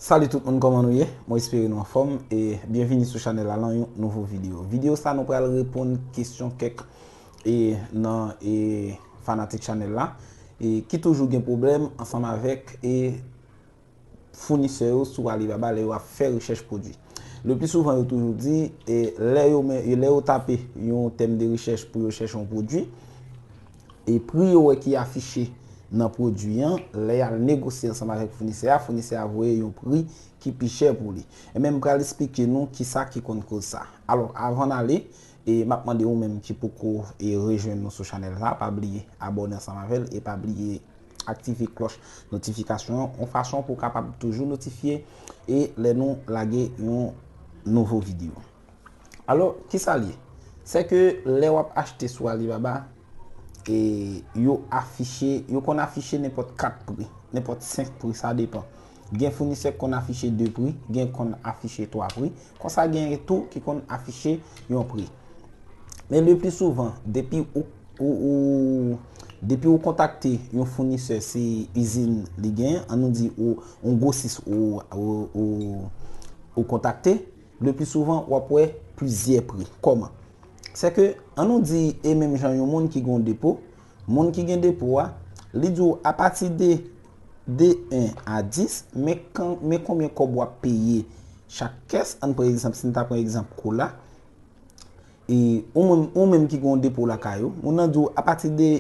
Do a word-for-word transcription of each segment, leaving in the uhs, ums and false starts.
Salut tout moun, kòman nou ye? Mwen espere nou anfòm e byenvini sou chanèl la lan yon nouvo videyo. Videyo sa nou pral reponn kesyon kèk e nan e fanatik chanèl la e ki toujou gen pwoblèm ansanm avèk e founisè yo sou Alibaba lè yo ap fè rechèch pwodui. Le pli souvan yo toujou di e lè yo men lè yo tape yon tèm de rechèch pou yo chèche yon pwodui e pri yo wè ki afiche nan pwodui an, lè y al negosye ansanm avèk founisè a, founisè a voye yon pri ki pi chè pou li. Ebyen m pral esplike nou kisa ki konn koz sa. Alò, avan n ale, e m ap mande ou menm ki poko e rejwenn nou sou chanèl la, pa bliye abòne ansanm avè l e pa bliye aktive klòch notifikasyon an yon fason pou w kapab toujou notifye e lè nou lage yon nouvo videyo. Alò, kisa l ye? Sèke lè w ap achte sou Alibaba, e yo afiche, yo konn afiche nenpòt kat pri, nenpòt senk pri, sa depan. Gen founisè ki konn afiche de pri, gen konn afiche twa pri. Konsa gen tou ki konn afiche yon pri. Men le pli souvan, depi ou ou, ou depi ou kontakte yon founisè, se izin li genyen, an nou di ou, yon gwosis ou, ou, ou, ou kontakte, le pli souvan w ap wè plizyè pri. Kòman? Sèke, an nou di, e menm jan yon moun ki gen yon depo, moun ki gen depo a, li di w apati de de en a dis, men kan, men konbyen kòb w ap peye chak kès. Ann pran egzanp, si n ta pran egzanp kola, e ou menm, ou menm ki gen yon depo lakay ou, moun nan di w apati de,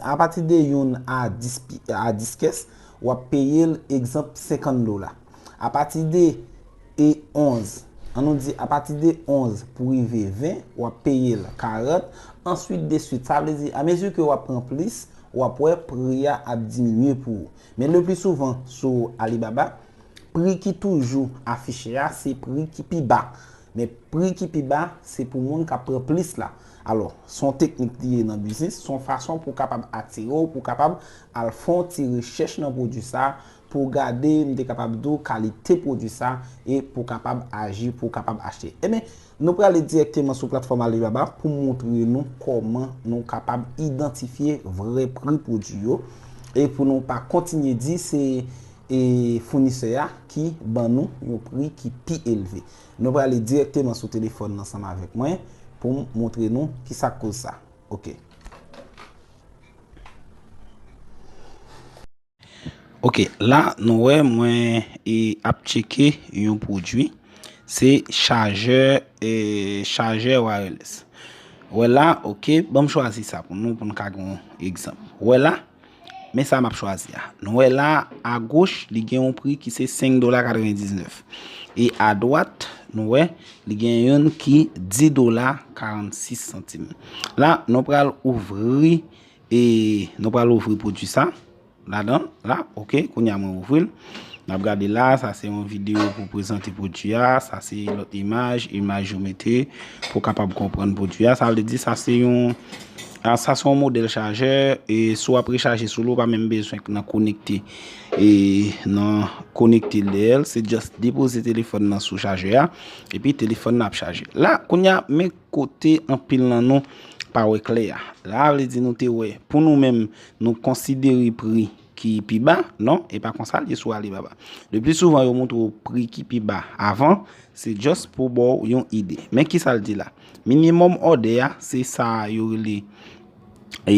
apati de youn a dis pi, a dis kès, w ap peye l, egzanp, senkant dola. Apati de e onz, an nou di apati de onz pou rive ven, w ap peye l karant, answit de swit. Sa vle di, amezi ke w ap pran plis, w ap wè pri a ap diminye pou ou. Men le pli souvan sou Alibaba, pri ki toujou afiche a, se pri ki pi ba. Men pri ki pi ba, se pou moun k ap pran plis la. Alò, se yon teknik li ye nan biznis, se yon fason pou w kapab atire w, pou w kapab al fè yon ti rechèch nan pwodui sa, pou w gade, m te kapab di w, kalite pwodui sa, e pou w kapab aji, pou w kapab achte. Ebyen, nou prale dirèkteman sou platfòm Alibaba pou montre nou kòman nou kapab idantifye vrè pri pwodui yo, e pou nou pa kontinye di se e founisè a ki ban nou yon pri ki pi elve. Nou prale dirèkteman sou telefòn nan ansanm avèk mwen pou m montre nou kisa k koz sa. Oke. Oke, la nou wè mwen e ap tcheke yon pwodui. Se chajè, e, chajè wireless. Wè la, oke, ban m chwazi sa pou nou, pou n ka gen yon egzanp. Wè la, men sa m ap chwazi a. Nou wè la, agoch, li gen yon pri ki se senk dola katrevendiznèf. E adwat, nou wè, li gen youn ki dis dola karannsis santim. La, nou pral ouvri, e nou pral ouvri pwodui sa ladan la, oke, kounye a mwen ouvri l. N ap gade la, sa se yon videyo pou prezante pwodui a, sa se lòt imaj, imaj yo mete pou w kapab konprann pwodui a. Sa vle di sa se yon, a, sa se yon modèl chajè, e si w ap rechaje sou li, ou pa menm bezwen nan konekte, e nan konekte lè l, se just depoze telefòn nan sou chajè a, epi telefòn nan ap chaje. La, kounye a, men kote anpil nan nou pa wè klè a. La vle di nou te wè, pou nou menm, nou konsidere pri ki pi ba, non, e pa konsa l ye sou Alibaba. Le pli souvan, yo montre w pri ki pi ba avan, se just pou ba w yon ide. Men kisa l di la? Minimòm òdè a, se sa yo rele, e,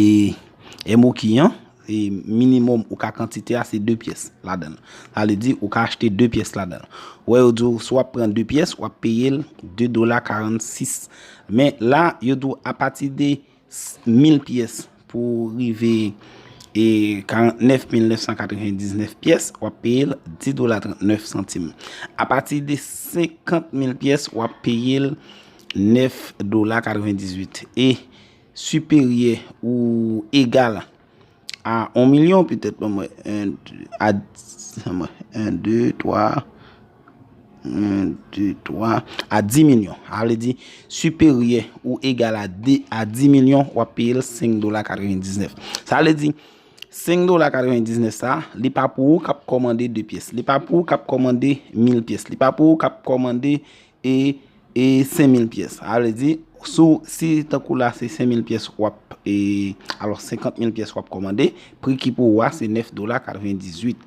M O Q an, e minimòm ou ka kantite a, se de pyès ladan l. Sa vle di, ou ka achte de pyès ladan l. Wè, yo di w, si w ap pran de pyès, w ap peye l de dola karannsis. Men la, yo di w apati de mil pyès pou rive, e, karantnèf mil nèf san katrevendiznèf pyès, w ap peye l dis dola trantnèf santim. Apati de senkant mil pyès, w ap peye l nèf dola katrevendizuit. E siperyè ou egal a yon milyon, petèt, ban mwen, en, de, a, ban mwen, en, de, twa, en, de, twa, a dis milyon. Sa vle di, siperyè ou egal a de, a dis milyon, w ap peye l senk dola katrevendiznèf. Sa vle di, senk dola katrevendiznèf sa, li pa pou ou k ap kòmande de pyès. Li pa pou ou k ap kòmande mil pyès. Li pa pou ou k ap kòmande e, e senk mil pyès. Sa vle di, sou, si tankou la se senk mil pyès w ap, e, alò senkant mil pyès w ap kòmande, pri ki pou ou a se nèf dola katrevendizuit.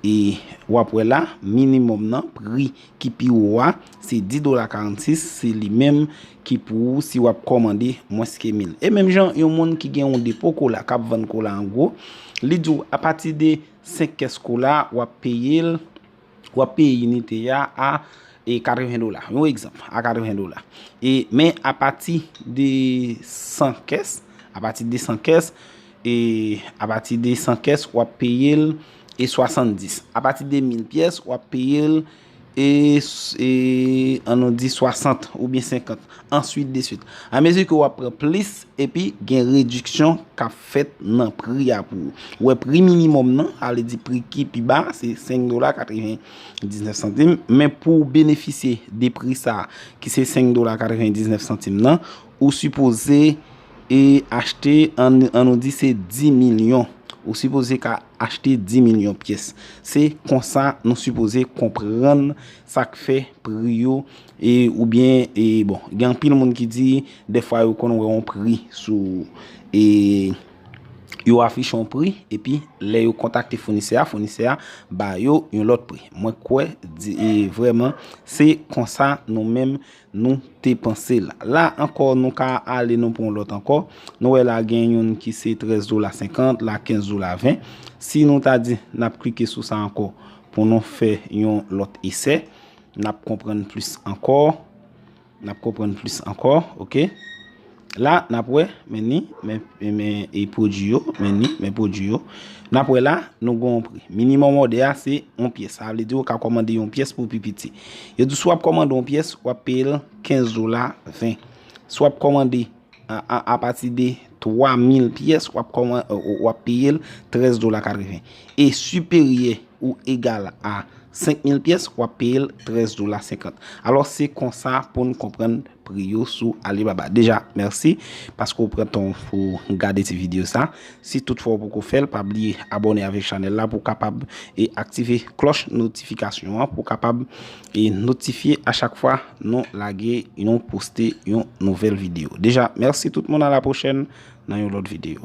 E w ap wè la, minimòm nan, pri ki pi wo a, se dis dola karannsis, se li menm ki pou ou si w ap kòmande mwens ke mil. E menm jan, yon moun ki gen yon depo kola, k ap vann kola an gwo, li di w apati de senk kès kola, w ap peye l, w ap peye inite a a e katreven dola. Yon egzanp, a katreven dola. E, men apati de san kès, apati de san kès, e apati de san kès, w ap peye l e swasanndis. Apati de mil pyès, w ap peye l e, e an nou di swasant oubyen senkant. Answit de swit. Amezi ke w ap pran plis, epi gen rediksyon k ap fèt nan pri a pou ou. Ou wè pri minimòm nan, sa vle di pri ki pi ba, se senk dola katrevendiznèf santim. Men pou w benefisye de pri sa a, ki se senk dola katrevendiznèf santim nan, ou sipoze e achte, an, an nou di se dis milyon. Ou sipoze ka achte dis milyon pyès. Se konsa nou sipoze konprann sa k fè pri yo, e, oubyen, e, bon, gen anpil moun ki di, dèfwa yo konn wè yon pri sou, e, yo afiche yon pri, epi lè yo kontakte founisè a, founisè a ba yo yon lòt pri. Mwen kwè, di, e, vrèman, se konsa nou menm nou te panse l. La ankò, nou ka ale, nou pran yon lòt ankò. Nou wè la gen youn ki se trèz dola senkant, la kenz dola ven. Si nou ta di n ap klike sou sa ankò pou nou fè yon lòt esè, n ap konprann plis ankò. N ap konprann plis ankò, oke? La, n ap wè, men ni, men, men, e pwodui yo, men ni, men pwodui yo. N ap wè la, nou gen yon pri. Minimòm òdè a, se yon pyès. Sa vle di ou ka kòmande yon pyès pou pi piti. Yo di si w ap kòmande yon pyès, w ap peye l kenz dola ven. Si w ap kòmande a, a, apati de twa mil pyès, w ap kòman-, w ap peye l trèz dola katreven. E siperyè ou egal a senk mil pyès, w ap peye l trèz dola senkant. Alò, se konsa pou n konprann pri yo sou Alibaba. Deja, mèsi paske w pran tan w pou gade ti videyo sa. Si toutfwa w poko fè l, pa bliye abòne avèk chanèl la pou w kapab e aktive klòch notifikasyon an pou w kapab e notifye a chak fwa nou lage, nou poste yon nouvèl videyo. Deja, mèsi tout moun, a la pwochèn nan yon lòt videyo.